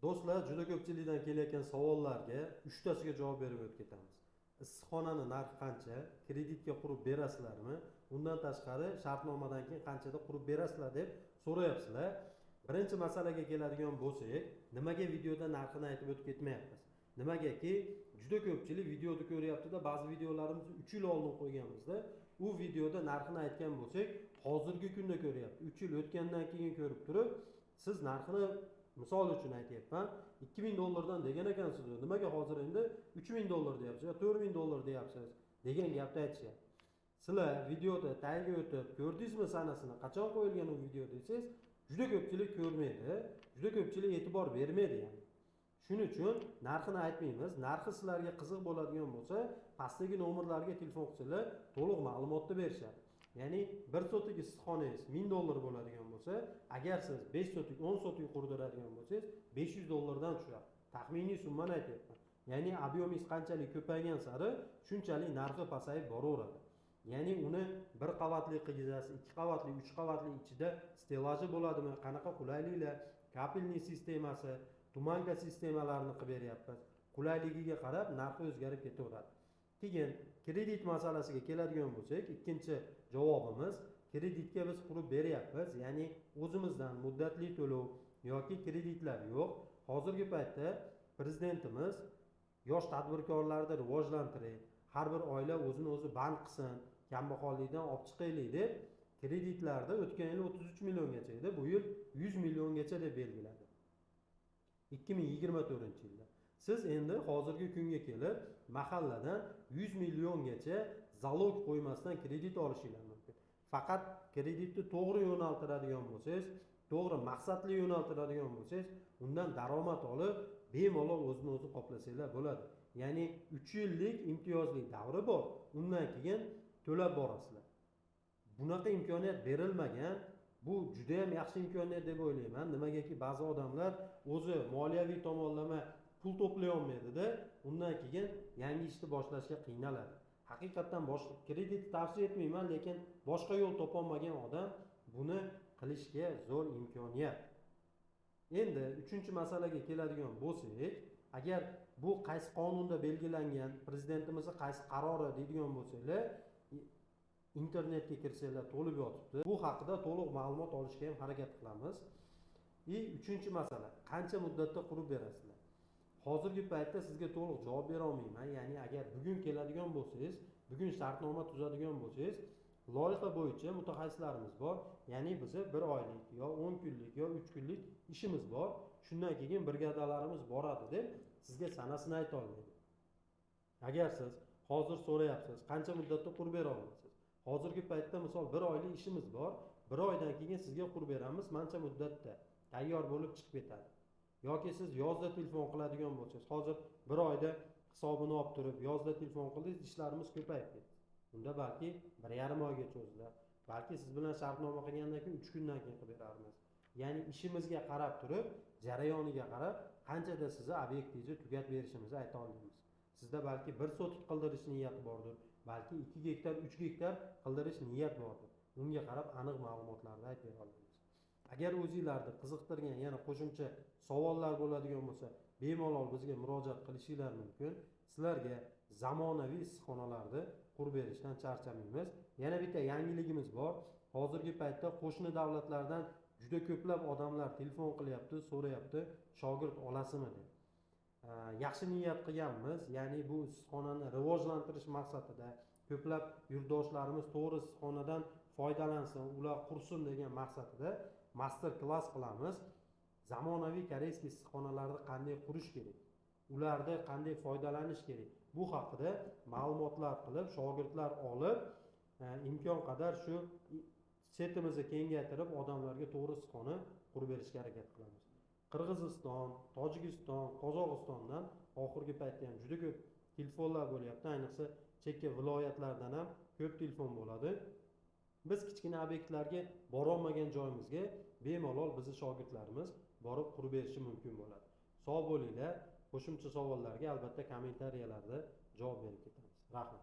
Do'stlar, juda ko'pchilikdan kelayotgan savollarga uchtasiga javob berib o'tib ketamiz. Issiqxonani narxi qancha? Kreditga qurib berasizlarmi? Undan tashqari shartnomadan keyin qanchada qurib berasizlar deb so'rayapsizlar. Birinchi masalaga keladigan bo'lsak, nimaga videoda narxini aytib o'tib ketmayapmiz? Nimagaki juda ko'pchilik videoni ko'ryapti-da, ba'zi videolarimizni 3 yil oldin qo'yganmizda, u videoda narxini aytgan bo'lsak, hozirgi kunda ko'ryapti. 3 yil o'tgandan keyin ko'rib turib, siz narxini misol uchun aytyapman, 2000 dollardan degan ekansiz, nimaga hozir endi 3000 dollar deyapsiz yo 4000 dollar deyapsiz degan gapni aytishyapti. Sizlar videoda tagiga o'tib ko'rdingizmi sanasini, qachon qo'yilgan u video desangiz, juda ko'pchilik ko'rmaydi, juda ko'pchilik e'tibor bermaydi yani. Shuning uchun narxini aytmaymiz. Narxi sizlarga qiziq bo'ladigan bo'lsa, pastdagi nomerlarga telefon qilsanglar, to'liq ma'lumotni berishadi. Ya'ni 1 sotik issiqxonangiz 1000 dollar bo'ladigan bo'lsa, agar siz 5 sotik, 10 sotik qurdiradigan bo'lsangiz, 500 dollardan tushadi. Taxminiy summani aytyapman. Ya'ni obyemingiz qanchalik ko'paygan sari shunchalik narxi pasayib boraveradi. Ya'ni uni bir qavatli qilgizasiz, 2 qavatli, 3 qavatli ichida stelaji bo'ladimi, qanaqa qulayliklar, kapelniy sistemasi, tumanka sistemalarini qilib beryapmiz. Qulayligiga qarab narxi o'zgarib ketaveradi. Keyin kredit masalasiga keladigan bo'lsak, ikkinchi javobimiz, kreditga biz qurib beryapmiz, ya'ni o'zimizdan muddatli to'lov yoki kreditlar yo'q. Hozirgi paytda prezidentimiz yosh tadbirkorlarni rivojlantiring, har bir oila o'zini o'zi band qilsin, kambag'allikdan olib chiqaylik deb kreditlarda o'tgan yil 33 milliongacha edi, bu yil 100 milliongacha deb belgiladi. 2024-yilda. Siz endi hozirgi kunga kelib mahalladan 100 milliongacha zalog qo'ymasdan kredit olishingiz mumkin. Faqat kreditni to'g'ri yo'naltiradigan bo'lsangiz, to'g'ri maqsadli yo'naltiradigan bo'lsangiz, undan daromad olib bemalol o'zini o'zi qoplasanglar bo'ladi. Ya'ni 3 yillik imtiyozli davri bor, undan keyin to'lab borasizlar. Bunaqa imkoniyat berilmagan. Bu juda ham yaxshi imkoniyat deb o'ylayman. Nimagaki ba'zi odamlar o'zi moliyaviy tomonlama pul to'play olmaydi-da, undan keyin yangi ishni boshlashga qiynaladi. Haqiqatan boshqa kredit tavsiya etmayman, lekin boshqa yo'l topolmagan odam buni qilishga zo'r imkoniyat. Endi uchinchi masalaga keladigan bo'lsak, agar bu qaysi qonunda belgilangan, prezidentimizning qaysi qarori deydigan bo'lsanglar, internetga kirsanglar to'lib yotibdi. Bu haqida to'liq ma'lumot olishga ham harakat qilamiz. Uchinchi masala, qancha muddatda qurib berasizlar? Hozirgi paytda sizga to'liq javob bera olmayman. Ya'ni agar bugun keladigan bo'lsangiz, bugun shartnoma tuzadigan bo'lsangiz, loyiha bo'yicha mutaxassislarimiz bor. Ya'ni bizni 1 oylik yo 10 kunlik yo 3 kunlik ishimiz bor. Shundan keyin brigadalarimiz boradi deb sizga sanasini ayta olmaydi. Agar siz hozir so'rayapsiz, qancha muddatda qurib bera olasiz? Hozirgi paytda misol 1 oylik ishimiz bor. 1 oydan keyin sizga qurib beramiz, mancha muddatda tayyor bo'lib chiqib ketadi. Yoki siz yozda telefon qiladigan bo'lsangiz, hozir 1 oyda hisobini olib turib, yozda telefon qildingiz, ishlarimiz ko'payib ketdi. Unda balki 1,5 oyga cho'zilar. Balki siz bilan shartnoma qilgandan keyin 3 kundan keyin qilib berarmiz. Ya'ni ishimizga qarab turib, jarayoniga qarab qanchada sizni obyektingizni tugatib berishimizni ayta olmaymiz. Sizda balki 1 sotik qildirish niyati bordir, balki 2 gektar, 3 gektar qildirish niyat bordir. Unga qarab aniq ma'lumotlarni aytib bera olamiz. Agar o'zingizlarni qiziqtirgan yana qo'shimcha savollar bo'ladigan bo'lsa, bemalol bizga murojaat qilishinglar mumkin. Sizlarga zamonaviy issiqxonalarni qurib berishdan charchamaymiz. Yana bitta yangiligimiz bor. Hozirgi paytda qo'shni davlatlardan juda ko'plab odamlar telefon qilyapti, so'rayapti, shogird olasizmi deb. Yaxshi niyat qilganmiz, ya'ni bu issiqxonani rivojlantirish maqsadida ko'plab yurtdoshlarimiz to'g'ri issiqxonadan foydalansin, ular qursin degan maqsadida master klass qilamiz. Zamonaviy koreyskiy issiqxonalarni qanday qurish kerak, ularda qanday foydalanish kerak, bu haqida ma'lumotlar qilib, shogirdlar olib, imkon qadar shu setimizni kengaytirib, odamlarga to'g'ri issiqxona qurib berishga harakat qilamiz. Qirg'iziston, Tojikiston, Qozog'istondan oxirgi paytda ham juda ko'p telefonlar bo'lyapti. Ayniqsa chekka viloyatlardan ham ko'p telefon bo'ladi. Biz kichkina obyektlarga bora olmagan joyimizga bemalol bizni shogirdlarimiz borib qurib berishi mumkin bo'ladi. Sog' bo'linglar. Qo'shimcha savollarga albatta kommentariyalarda javob berib ketamiz. Rahmat.